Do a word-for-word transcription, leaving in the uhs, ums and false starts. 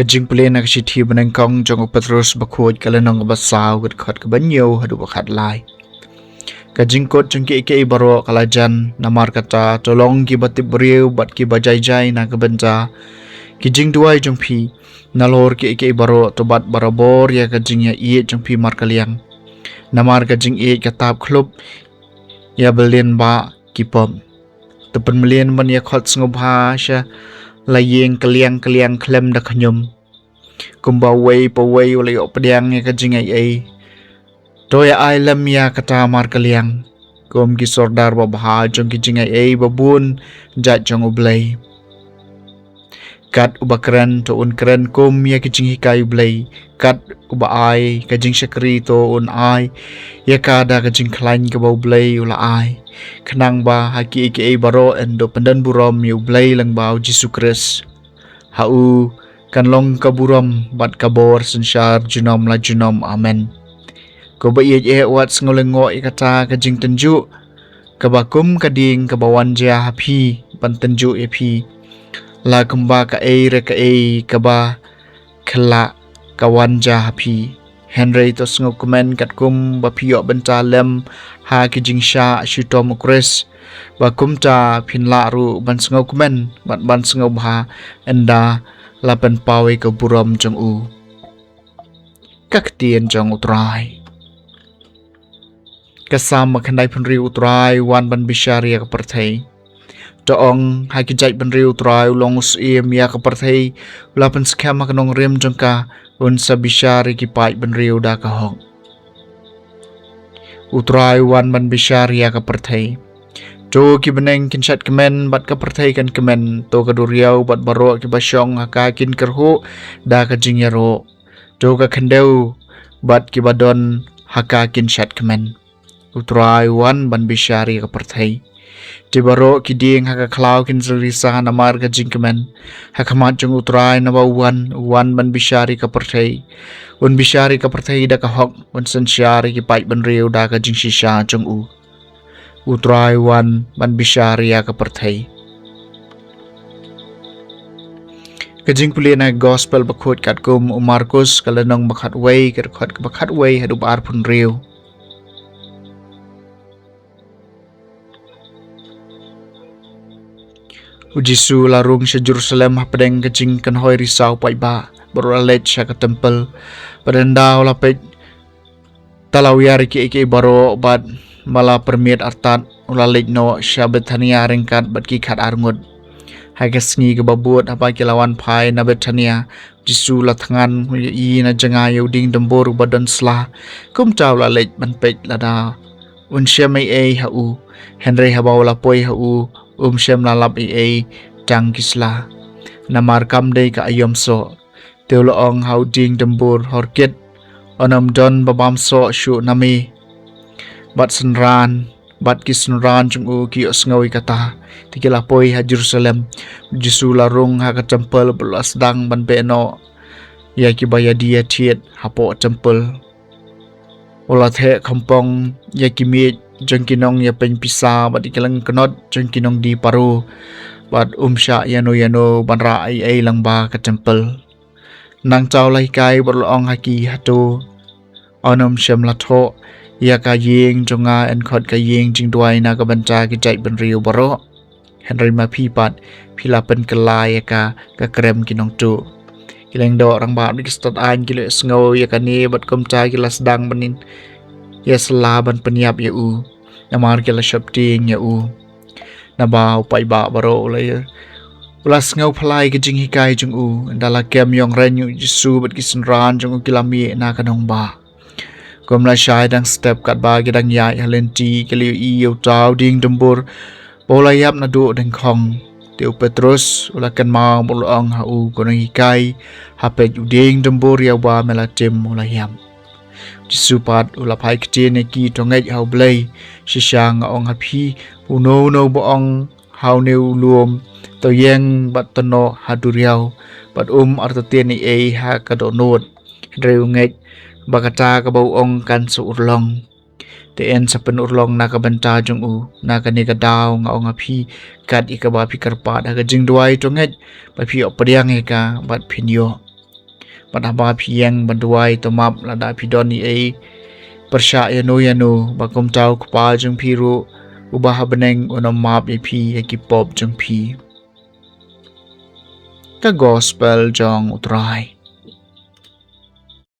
Jingpule na ka shithi banyngkong jong u Petrus bakhuid, ka lynnong kaba saw, ka dkhot kaba hynñiew haduh ba khatlai. Ka jingkut jong kiei kiei baroh ka la jan, namar kata to long kiba tip briew bad kiba jai jai na ka bynta ki jingduwai jong phi. Nalor kiei kiei baroh to bat barabor ïa ka jingïaieit jong phi markylliang. Namar ka jingïeit ka tap khlop ïa ba lin ba ki pop. To pynmlien ban ïa khot sngewbha sha la ïing kylliang kylliang khlem da khñium. Kumba uwei pa uwei u la ïoh pdiang ïa ka jingaiei, to ïa ai lem ïa kata markylliang. Kum ki sordar babha jong ki jingaiei babun jait jong U Blei. Kat uba kren to un kren kum ïa ki jinghikai U Blei. Kat uba ai ka jingshakri to un ai ïa ka da ka jingkhlaiñ kaba U Blei u la ai. Khnang ba ha kiei kiei baroh yn dup pyndon burom ïa U Blei lyngba U Jisu Khrist. Ha u kan long ka burom bad ka bor synshar junom la junom. Amen. Ko ba ïeit eh, wat sngewlyngngoh ïa kata ka jingtynjuh kaba kum ka dieng kaba wan jia ha phi ban tynjuh ïa phi. La kumba kaei re kaei kaba khyllah ka wan jia ha phi. Hynrei to sngewkmen katkum ba phi ïoh bynta lem ha ki jingshah shitom U Khrist, ba kumta phin lah ruh ban sngewkmen bad ban sngewbha ynda la pynpaw ïa ka burom jong u. Ka ktien jong U Trai. Ka Salm ba khyndaiphew hynriew. U Trai u wan ban bishar ïa ka pyrthei. To ong ha ki jaitbynriew, U Trai u long u syiem ïa ka pyrthei, u la pynskhem ha ka nongrim jong ka, un sa bishar ïa ki paidbynriew da ka hok. U Trai u wan ban bishar ïa ka pyrthei. To ki bneng kin shait kmen bad ka pyrthei kan kmen, to ka duriaw bad baroh kiba shong ha ka kin kyrhuh da ka jingïaroh. To ka khyndew bad kiba don ha ka kin shait kmen. U Trai u wan ban bishar ïa ka pyrthei. Te baroh ki dieng ha ka khlaw kin risa namar ka jingkmen ha khmat jong U Trai, naba u wan, u wan ban bishar ïa ka pyrthei. Un bishar ïa ka pyrthei da ka hok, un synshar ïa ki paidbynriew da ka jingshisha jong u. U Trai u wan ban bishar ïa ka pyrthei. Ka jingpule na Gospel bakhuid katkum u Markus, ka lynnong ba khatwei, ka dkhot ba khatwei haduh ba arphew hynriew. U Jisu u la rung sha Jerusalem hapdeng ka jingkynhoi risa u paidbah, bad u la leit sha ka templ. Bad ynda u la peit, te u la wiar ïa kiei kiei baroh bad ba la pyrmit artat, u la leit noh sha Bethania ryngkat bad ki khatar ngut. Ha ka sngi kaba bud, haba ki la wan phai na Bethania, U Jisu u la thngan, u ïohi na jngai ïa u dieng dymbur uba don sla. Kumta u la leit ban peit lada un shem ei ei ha u. Hynrei haba u la poi ha u, um shym la lap ei ei, tang ki sla. Namar kam dei ka aïom soh. Te u la ong ha u dieng dymbur, hor kit, un ym don ba bam soh shuh na me. Bad synran, bad ki synran jong u ki ïohsngew ïa kata, te ki la poi ha Jerusalem. U Jisu u la rung ha ka templ bad u la sdang ban beh noh ïa kiba ïadie ïathied hapoh templ. U la theh khamphong ïa ki miej jong ki nongïapeiñ pisa bad ïa ki lyngknot jong ki nongdie paro. Bad um shah ïano ïano ban rah ei ei lyngba ka templ. Nangta u la hikai bad u la ong ha ki, hato un ym shym la thoh ïa ka ïing jong nga yn khot ka ïing jingduwai na ka bynta ki jaitbynriew baroh? Hynrei ma phi pat, phi la pynkylla ïa ka, ka krem ki nongtuh. Ki lyngdoh rangbah bad ki stad aiñ ki la ïohsngew ïa kane, bad kumta ki la sdang ban ïasylla ban pynïap ïa u, namar ki la sheptieng ïa u. Naba u paidbah baroh u la ïa, u la sngewphylla ïa ka jinghikai jong u. Ynda la kem ïong reng, U Jisu bad ki synran jong u ki la mih na ka nongbah. Kum la shai dang step, katba ki dang ïaid ha lynti, ki la ïohi ïa uta u dieng dymbur ba u la ïap naduh dyngkhong. Te u Petrus u la kynmaw bad u la ong ha u, ko Nonghikai, ha peit, u dieng dymbur ïa uba me la tim u la ïap. U Jisu pat u la phai ktien ïa ki, to ngeit ha U Blei. Shisha nga ong ha phi, uno uno ba ong ha une u lum, to ïeng bad to noh ha duriaw, bad um artatien ei ei ha ka dohnud, hynrei u ngeit ba kata kaba u ong kan sa urlong. Te yn sa pynurlong na ka bynta jong u. Na kane ka daw nga ong ha phi, kat ïa kaba phi kyrpad ha ka jingduwai, to ngeit ba phi ïoh pdiang ïa ka bad phin ïoh. Bad haba phi ïeng ban duwai, to map lada phi don ei ei pyrshah ïano ïano, ba kumta u Kpa jong phi ruh uba ha bneng un ym map ïa phi ïa ki pop jong phi. Ka Gospel jong U Trai.